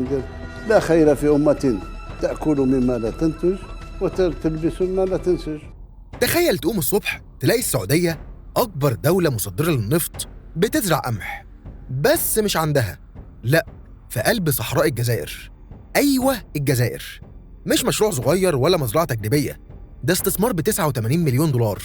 ندير. لا خير في أمة تأكل مما لا تنتج وتلبس مما لا تنسج. تخيل تقوم الصبح تلاقي السعودية أكبر دولة مصدرة للنفط بتزرع قمح، بس مش عندها، لا، في قلب صحراء الجزائر. أيوة الجزائر، مش مشروع صغير ولا مزرعة تجريبية، ده استثمار ب 89 مليون دولار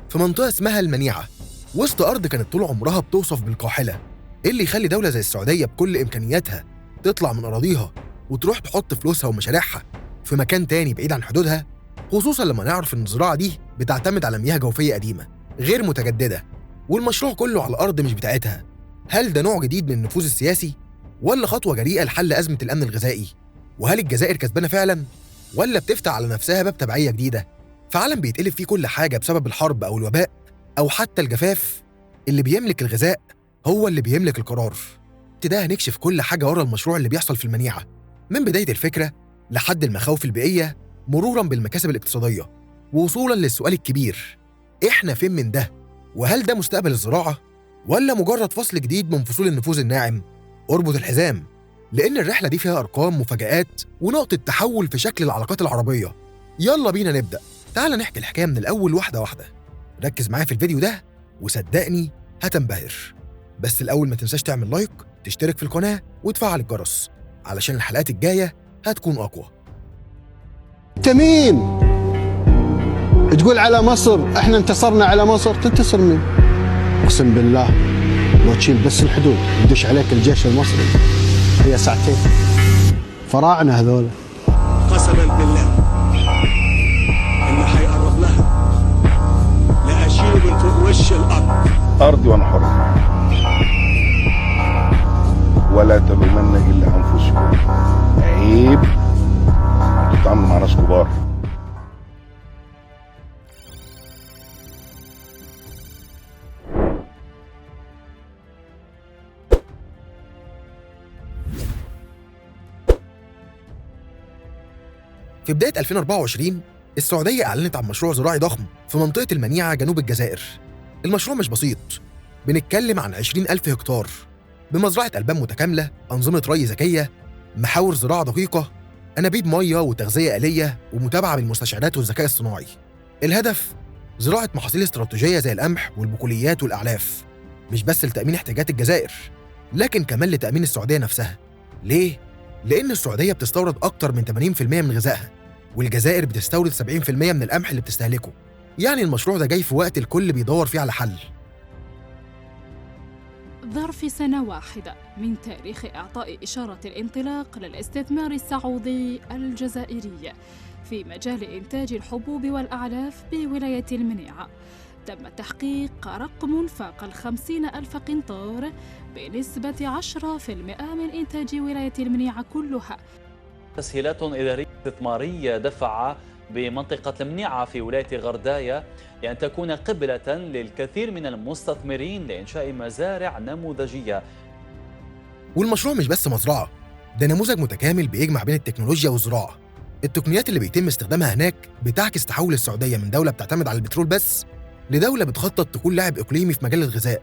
في منطقة اسمها المنيعة، وسط أرض كانت طول عمرها بتوصف بالقاحلة. إيه اللي يخلي دولة زي السعودية بكل إمكانياتها تطلع من أراضيها وتروح تحط فلوسها ومشاريعها في مكان تاني بعيد عن حدودها؟ خصوصا لما نعرف إن الزراعة دي بتعتمد على مياه جوفية قديمة غير متجددة، والمشروع كله على الأرض مش بتاعتها. هل ده نوع جديد من النفوذ السياسي ولا خطوة جريئة لحل أزمة الأمن الغذائي؟ وهل الجزائر كسبانة فعلا ولا بتفتح على نفسها باب تبعية جديدة؟ في عالم بيتقلب فيه كل حاجة بسبب الحرب أو الوباء أو حتى الجفاف، اللي بيملك الغذاء هو اللي بيملك القرار. ده هنكشف كل حاجة ورا المشروع اللي بيحصل في المنيعة، من بداية الفكرة لحد المخاوف البيئية، مروراً بالمكاسب الاقتصادية، ووصولاً للسؤال الكبير: إحنا فين من ده؟ وهل ده مستقبل الزراعة ولا مجرد فصل جديد من فصول النفوذ الناعم؟ اربط الحزام، لأن الرحلة دي فيها أرقام، مفاجآت، ونقطة تحول في شكل العلاقات العربية. يلا بينا نبدأ. تعال نحكي الحكاية من الأول واحدة واحدة. ركز معايا في الفيديو ده وصدقني هتنبهر. بس الأول ما تنساش تعمل like، تشترك في القناة، وتفعل الجرس علشان الحلقات الجاية هتكون أقوى. انت مين؟ تقول على مصر احنا انتصرنا على مصر؟ تنتصر مين؟ اقسم بالله لو تشيل بس الحدود يدش عليك الجيش المصري هي ساعتين. فراعنة هذول، قسما بالله اللي حيقرب لها لا اشيله من فوق وش الارض. ارضي وانا حر، ولا تلومن الا انفسكم. عيب انتوا بتتعاملوا مع ناس كبار. في بداية 2024 السعودية أعلنت عن مشروع زراعي ضخم في منطقة المنيعة جنوب الجزائر. المشروع مش بسيط، بنتكلم عن 20,000 هكتار بمزرعة ألبان متكاملة، أنظمة ري ذكية، محاور زراعة دقيقة، أنابيب مية وتغذية آلية، ومتابعة بالمستشعرات والذكاء الصناعي. الهدف زراعة محاصيل استراتيجية زي القمح والبقوليات والأعلاف، مش بس لتأمين احتياجات الجزائر، لكن كمان لتأمين السعودية نفسها. ليه؟ لأن السعودية بتستورد أكتر من 80% من غذائها، والجزائر بتستورد 70% من القمح اللي بتستهلكه. يعني المشروع ده جاي في وقت الكل بيدور فيه على حل. ظرف سنة واحدة من تاريخ إعطاء إشارة الانطلاق للاستثمار السعودي الجزائري في مجال إنتاج الحبوب والأعلاف بولاية المنيعة، تم تحقيق رقم فاق 50,000 قنطار بنسبة 10% من إنتاج ولاية المنيعة كلها. تسهيلات إدارية استثمارية دفع بمنطقة المنيعة في ولاية غرداية لأن تكون قبلة للكثير من المستثمرين لإنشاء مزارع نموذجية. والمشروع مش بس مزرعة، ده نموذج متكامل بيجمع بين التكنولوجيا والزراعة. التقنيات اللي بيتم استخدامها هناك بتعكس تحول السعودية من دولة بتعتمد على البترول بس لدولة بتخطط تكون لاعب إقليمي في مجال الغذاء.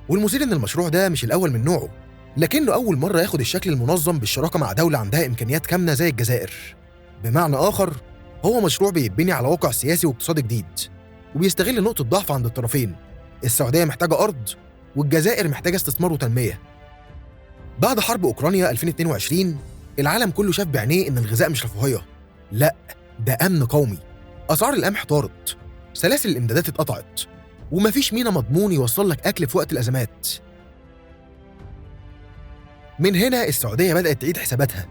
والمثير إن المشروع ده مش الأول من نوعه، لكنه أول مرة ياخد الشكل المنظم بالشراكة مع دولة عندها إمكانيات كامنة زي الجزائر. بمعنى آخر، هو مشروع بيتبني على واقع سياسي واقتصادي جديد، وبيستغل نقطة ضعف عند الطرفين. السعودية محتاجة أرض، والجزائر محتاجة استثمار وتنمية. بعد حرب أوكرانيا 2022 العالم كله شاف بعينيه إن الغذاء مش رفاهية، لأ، ده أمن قومي. أسعار القمح طارت، سلاسل الإمدادات اتقطعت، ومفيش مينا مضمون يوصل لك أكل في وقت الأزمات. من هنا السعودية بدأت تعيد حساباتها.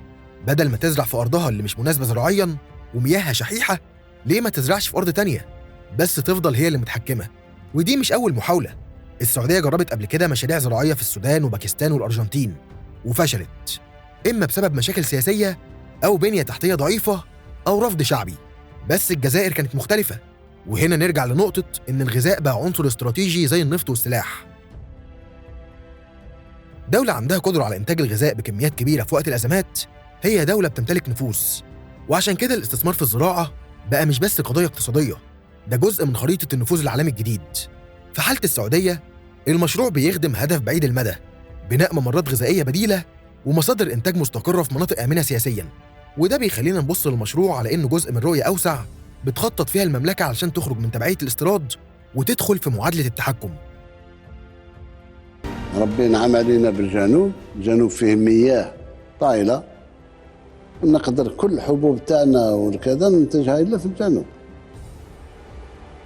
بدل ما تزرع في أرضها اللي مش مناسبة زراعياً ومياهها شحيحة، ليه ما تزرعش في أرض تانية بس تفضل هي اللي متحكمة؟ ودي مش أول محاولة. السعودية جربت قبل كده مشاريع زراعية في السودان وباكستان والأرجنتين وفشلت، إما بسبب مشاكل سياسية أو بنية تحتية ضعيفة أو رفض شعبي. بس الجزائر كانت مختلفة، وهنا نرجع لنقطة إن الغذاء بقى عنصر استراتيجي زي النفط والسلاح. دولة عندها قدرة على إنتاج الغذاء بكميات كبيرة في وقت الأزمات هي دولة بتمتلك نفوذ. وعشان كده الاستثمار في الزراعة بقى مش بس قضية اقتصادية، ده جزء من خريطة النفوذ العالمي الجديد. في حالة السعودية المشروع بيخدم هدف بعيد المدى، بناء ممرات غذائية بديلة ومصادر إنتاج مستقرة في مناطق آمنة سياسياً. وده بيخلينا نبص للمشروع على إنه جزء من رؤية أوسع بتخطط فيها المملكة علشان تخرج من تبعية الاستيراد وتدخل في معادلة التحكم. ربي نعم علينا بالجنوب، الجنوب فيه مياه طايلة، نقدر كل حبوب تاعنا والكذا ننتجها إلا في الجنوب،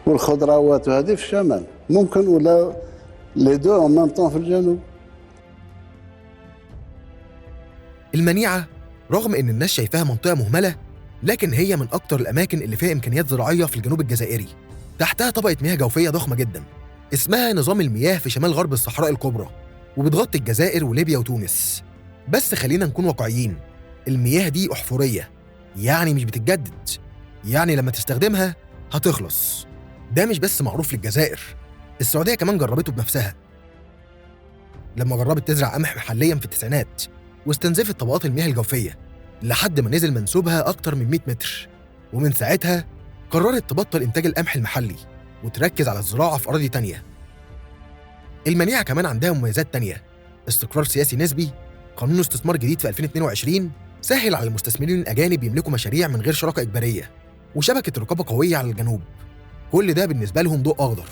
والخضروات وهذه في الشمال ممكن، ولا les deux en même temps في الجنوب. المنيعة رغم إن الناس شايفاها منطقة مهملة، لكن هي من أكتر الأماكن اللي فيها إمكانيات زراعية في الجنوب الجزائري. تحتها طبقة مياه جوفية ضخمة جدا اسمها نظام المياه في شمال غرب الصحراء الكبرى، وبتغطي الجزائر وليبيا وتونس. بس خلينا نكون واقعيين، المياه دي أحفورية، يعني مش بتتجدد، يعني لما تستخدمها هتخلص. ده مش بس معروف للجزائر، السعودية كمان جربته بنفسها لما جربت تزرع قمح محليا في التسعينات واستنزفت طبقات المياه الجوفية لحد ما نزل منسوبها أكتر من 100 متر، ومن ساعتها قررت تبطل إنتاج القمح المحلي وتركز على الزراعة في أراضي تانية. المنيعة كمان عندها مميزات تانية، استقرار سياسي نسبي، قانون استثمار جديد في 2022 سهل على المستثمرين الأجانب يملكوا مشاريع من غير شراكة إجبارية، وشبكة رقابة قوية على الجنوب. كل ده بالنسبة لهم ضوء أخضر.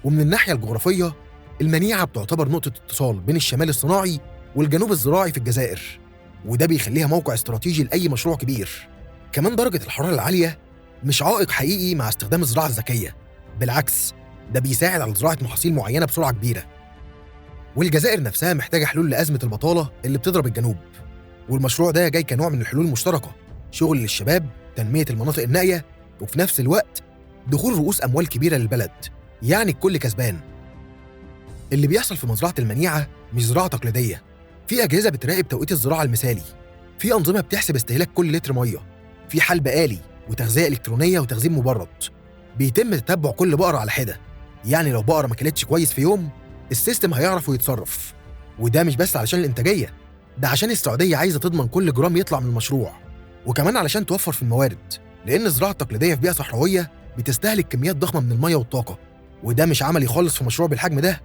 ومن الناحية الجغرافية، المنيعة بتعتبر نقطة اتصال بين الشمال الصناعي والجنوب الزراعي في الجزائر، وده بيخليها موقع استراتيجي لأي مشروع كبير. كمان درجة الحرارة العالية مش عائق حقيقي مع استخدام الزراعة الذكية، بالعكس ده بيساعد على زراعة محاصيل معينة بسرعة كبيرة. والجزائر نفسها محتاجة حلول لأزمة البطالة اللي بتضرب الجنوب، والمشروع ده جاي كنوع من الحلول المشتركة، شغل للشباب، تنمية المناطق النائية، وفي نفس الوقت دخول رؤوس أموال كبيرة للبلد، يعني الكل كسبان. اللي بيحصل في مزرعة المنيعة مش زراعة تقليدية، في أجهزة بتراقب توقيت الزراعة المثالي، في أنظمة بتحسب استهلاك كل لتر مية، في حلب آلي وتغذية إلكترونية وتخزين مبرد، بيتم تتبع كل بقرة على حدة، يعني لو بقرة ما كلتش كويس في يوم ال system هيعرف ويتصرف. وده مش بس علشان الإنتاجية، ده عشان السعودية عايزة تضمن كل جرام يطلع من المشروع، وكمان علشان توفر في الموارد، لأن الزراعة التقليدية في بيئة صحراوية بتستهلك كميات ضخمة من المية والطاقة، وده مش عملي خالص في مشروع بالحجم ده.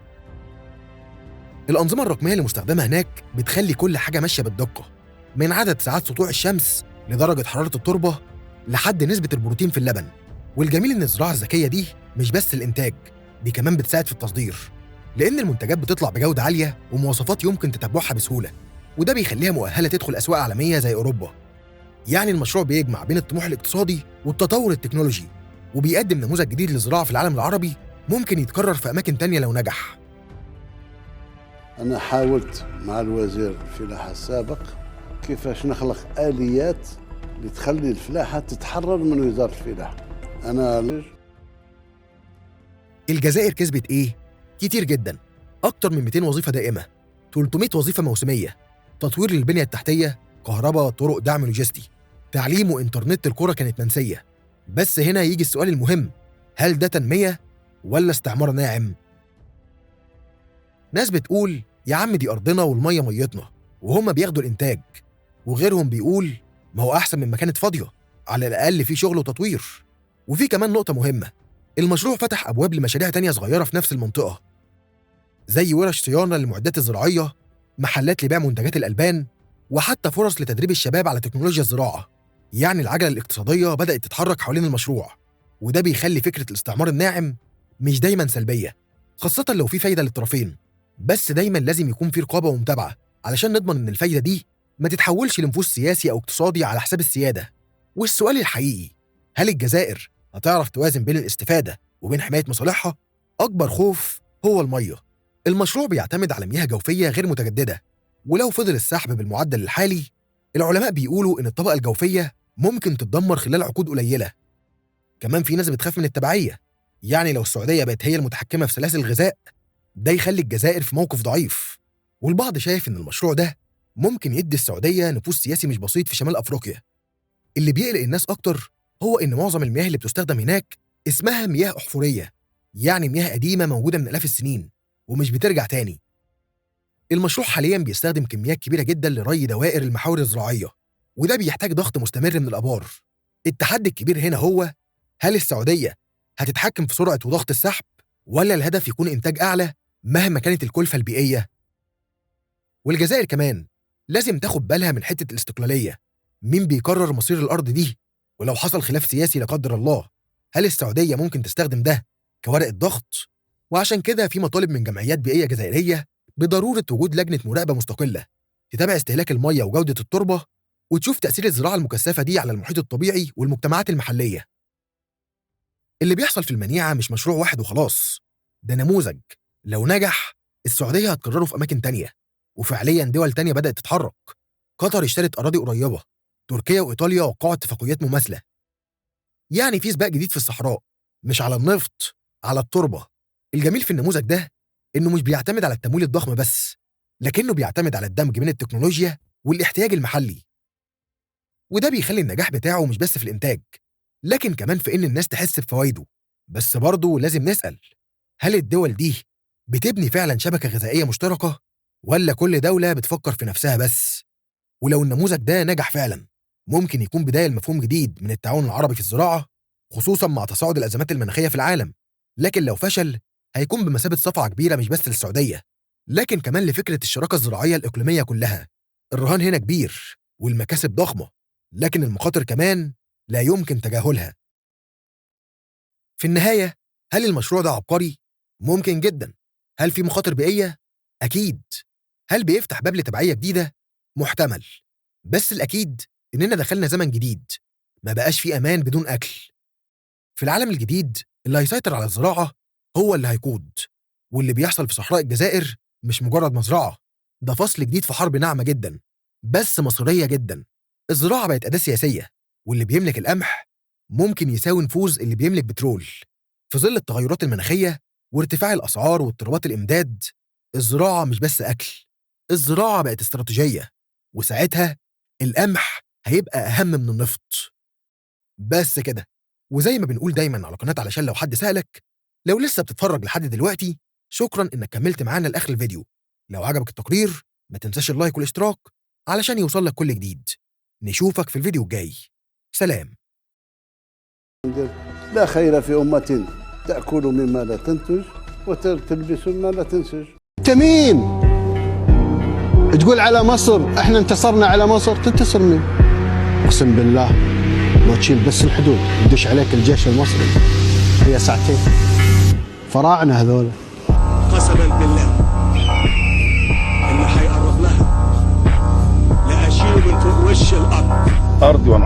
الأنظمة الرقمية اللي مستخدمة هناك بتخلي كل حاجة ماشية بالدقة، من عدد ساعات سطوع الشمس لدرجة حرارة التربة لحد نسبة البروتين في اللبن. والجميل إن الزراعة الذكية دي مش بس الإنتاج، دي كمان بتساعد في التصدير، لأن المنتجات بتطلع بجودة عالية ومواصفات يمكن تتبعها بسهولة، وده بيخليها مؤهلة تدخل أسواق عالمية زي أوروبا. يعني المشروع بيجمع بين الطموح الاقتصادي والتطور التكنولوجي، وبيقدم نموذج جديد للزراعة في العالم العربي ممكن يتكرر في أماكن تانية لو نجح. أنا حاولت مع الوزير الفلاحة السابق كيفاش نخلق آليات اللي تخلي الفلاحة تتحرر من وزارة الفلاحة. أنا الجزائر كسبت إيه؟ كتير جدا، أكتر من 200 وظيفة دائمة، 300 وظيفة موسمية، تطوير للبنية التحتية، كهرباء، طرق، دعم لوجستي، تعليم وإنترنت. الكرة كانت منسية. بس هنا يجي السؤال المهم، هل ده تنمية ولا استعمار ناعم؟ ناس بتقول يا عم دي أرضنا والمية ميتنا وهم بياخدوا الإنتاج، وغيرهم بيقول ما هو أحسن من ما كانت فاضية، على الأقل في شغل وتطوير. وفي كمان نقطة مهمة، المشروع فتح أبواب لمشاريع تانية صغيرة في نفس المنطقة، زي ورش صيانة للمعدات الزراعية، محلات لبيع منتجات الألبان، وحتى فرص لتدريب الشباب على تكنولوجيا الزراعة. يعني العجلة الاقتصادية بدأت تتحرك حوالين المشروع، وده بيخلي فكرة الاستعمار الناعم مش دايماً سلبية، خاصة لو في فايدة للطرفين. بس دايماً لازم يكون في رقابة ومتابعة علشان نضمن إن الفايدة دي ما تتحولش لنفوذ سياسي أو اقتصادي على حساب السيادة. والسؤال الحقيقي، هل الجزائر هتعرف توازن بين الاستفادة وبين حماية مصالحها؟ أكبر خوف هو المية. المشروع بيعتمد على مياه جوفية غير متجددة، ولو فضل السحب بالمعدل الحالي العلماء بيقولوا إن الطبقة الجوفية ممكن تتدمر خلال عقود قليلة. كمان في ناس بتخاف من التبعية، يعني لو السعودية بقت هي المتحكمة في سلاسل الغذاء ده يخلي الجزائر في موقف ضعيف. والبعض شايف إن المشروع ده ممكن يدي السعودية نفوذ سياسي مش بسيط في شمال أفريقيا. اللي بيقلق الناس أكتر هو إن معظم المياه اللي بتستخدم هناك اسمها مياه أحفورية، يعني مياه قديمة موجودة من آلاف السنين ومش بترجع تاني. المشروع حالياً بيستخدم كميات كبيرة جداً لري دوائر المحاور الزراعية، وده بيحتاج ضغط مستمر من الآبار. التحدي الكبير هنا هو هل السعودية هتتحكم في سرعة وضغط السحب، ولا الهدف يكون إنتاج أعلى مهما كانت الكلفة البيئية؟ والجزائر كمان لازم تاخد بالها من حتة الاستقلالية، مين بيقرر مصير الأرض دي؟ ولو حصل خلاف سياسي لا قدر الله، هل السعودية ممكن تستخدم ده كورقة ضغط؟ وعشان كده في مطالب من جمعيات بيئية جزائرية بضرورة وجود لجنة مراقبة مستقلة تتابع استهلاك المية وجودة التربة، وتشوف تأثير الزراعة المكثفة دي على المحيط الطبيعي والمجتمعات المحلية. اللي بيحصل في المنيعة مش مشروع واحد وخلاص، ده نموذج لو نجح السعودية هتكرره في أماكن تانية، وفعليا دول تانية بدأت تتحرك. قطر اشترت أراضي قريبة، تركيا وإيطاليا وقعوا اتفاقيات مماثلة. يعني في سباق جديد في الصحراء، مش على النفط، على التربة. الجميل في النموذج ده إنه مش بيعتمد على التمويل الضخم بس، لكنه بيعتمد على الدمج بين التكنولوجيا والاحتياج المحلي. وده بيخلي النجاح بتاعه مش بس في الإنتاج، لكن كمان في إن الناس تحس بفوايده. بس برضه لازم نسأل، هل الدول دي بتبني فعلا شبكة غذائية مشتركة، ولا كل دولة بتفكر في نفسها بس؟ ولو النموذج ده نجح فعلا، ممكن يكون بداية لمفهوم جديد من التعاون العربي في الزراعة، خصوصا مع تصاعد الأزمات المناخية في العالم. لكن لو فشل، هيكون بمثابة صفعة كبيرة مش بس للسعودية، لكن كمان لفكرة الشراكة الزراعية الإقليمية كلها. الرهان هنا كبير والمكاسب ضخمة، لكن المخاطر كمان لا يمكن تجاهلها. في النهاية، هل المشروع ده عبقري؟ ممكن جدا. هل في مخاطر بيئية؟ أكيد. هل بيفتح باب لتبعية جديدة؟ محتمل. بس الأكيد إننا دخلنا زمن جديد، ما بقاش فيه أمان بدون أكل. في العالم الجديد اللي هيسيطر على الزراعة هو اللي هيقود. واللي بيحصل في صحراء الجزائر مش مجرد مزرعة، ده فصل جديد في حرب ناعمة جدا بس مصيرية جدا. الزراعة بقت أداة سياسية، واللي بيملك القمح ممكن يساوي نفوذ اللي بيملك بترول. في ظل التغيرات المناخية وارتفاع الأسعار واضطرابات الإمداد، الزراعة مش بس أكل، الزراعة بقت استراتيجية، وساعتها القمح هيبقى أهم من النفط. بس كده. وزي ما بنقول دايما على قناة علشان لو حد سألك، لو لسه بتتفرج لحد دلوقتي، شكرا إنك كملت معانا لآخر الفيديو. لو عجبك التقرير ما تنساش اللايك والاشتراك علشان يوصلك كل جديد. نشوفك في الفيديو الجاي. سلام. لا خير في أمة تأكل مما لا تنتج وتلبس مما لا تنسج. أنت مين؟ تقول على مصر احنا انتصرنا على مصر؟ تنتصر مين؟ اقسم بالله لو تشيل بس الحدود يدش عليك الجيش المصري هي ساعتين. فراعنة هذول. قسما بالله اللي هيقرب لها لأشيله من فوق وش الأرض. أرضي وأنا